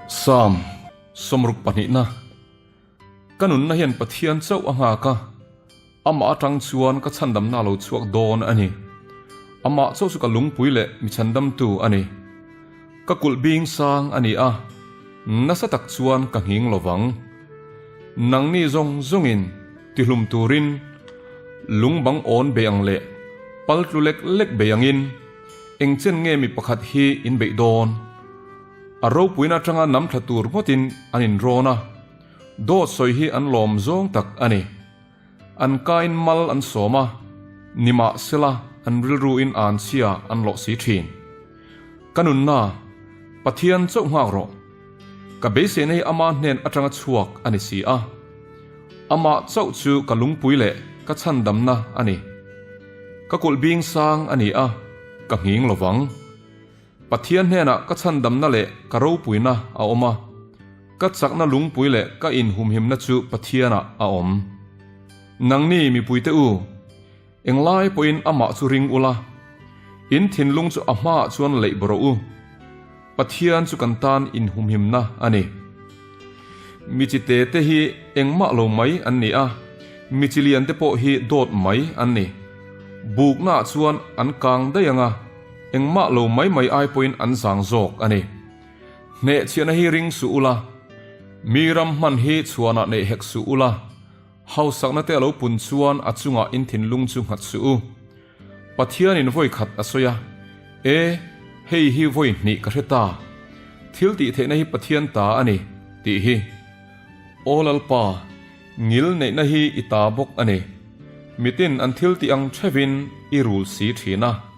Psalm sawmruk pahnihna Ka nunna hian Pathian chauh a nghak a, amah atang chuan ka chhandamna a lo chhuak dawn a ni. Amah chauh chu ka lungpui leh mi chhandamtu a ni. Ka kulh bing sang a ni a, nasa tak chuan ka nghing lo vang. Nangni zawng zawngin tihlum turin lung bang awn bei ang leh pal tlu lek lek bei angin eng chen nge mi pakhat hi in beih dawn? A ropuina atanga nam tha tur ngawtin an inrawn a, dawt sawi hi an lawm zawng tak a ni. An kain mal an sawm a, nimahsela an rilruin anchhia an lawh si thin. Ka nunna, Pathian chauh nghak rawh. Ka beiseina hi ama hnen atanga chhuak a ni si a. Amah chauh chu ka lungpui leh ka chhandamna a ni. Ka kulh bing sang a ni a, ka nghing lovang. Pathian hnenah ka chhandamna leh ka ropuina a awm a, ka chakna lungpui leh ka inhumhimna chu Pathianah a awm. Nangni mipuite u, englai pawhin amah chu ring ula, in thinlung chu a hmaah chuan leih bawrh rawh u. Pathian chu kan tan inhumhimna a ni. Mi chi te te hi engmah lo mai an ni a, mi chi lian te pawh hi dawt mai an ni. Buknaah chuan an kang daih ang a. Engmah lo mai mai ai pawhin an zang zawk a ni. Hnehchhiahna hi ring suh ula, mi ram hman hi chhuanah neih hek suh ula, hausakna te a lo pun chuan a chungah in thinlung chu nghat suh u. Pathianin vawi khat a sawi a, E, hei hi vawi hnih ka hre ta. Thil tih theihna hi Pathian ta a ni, tih hi. Aw Lalpa, ngil neihna hi i ta bawk a ni. Mitin an thil tih ang thevin i rul si thin a.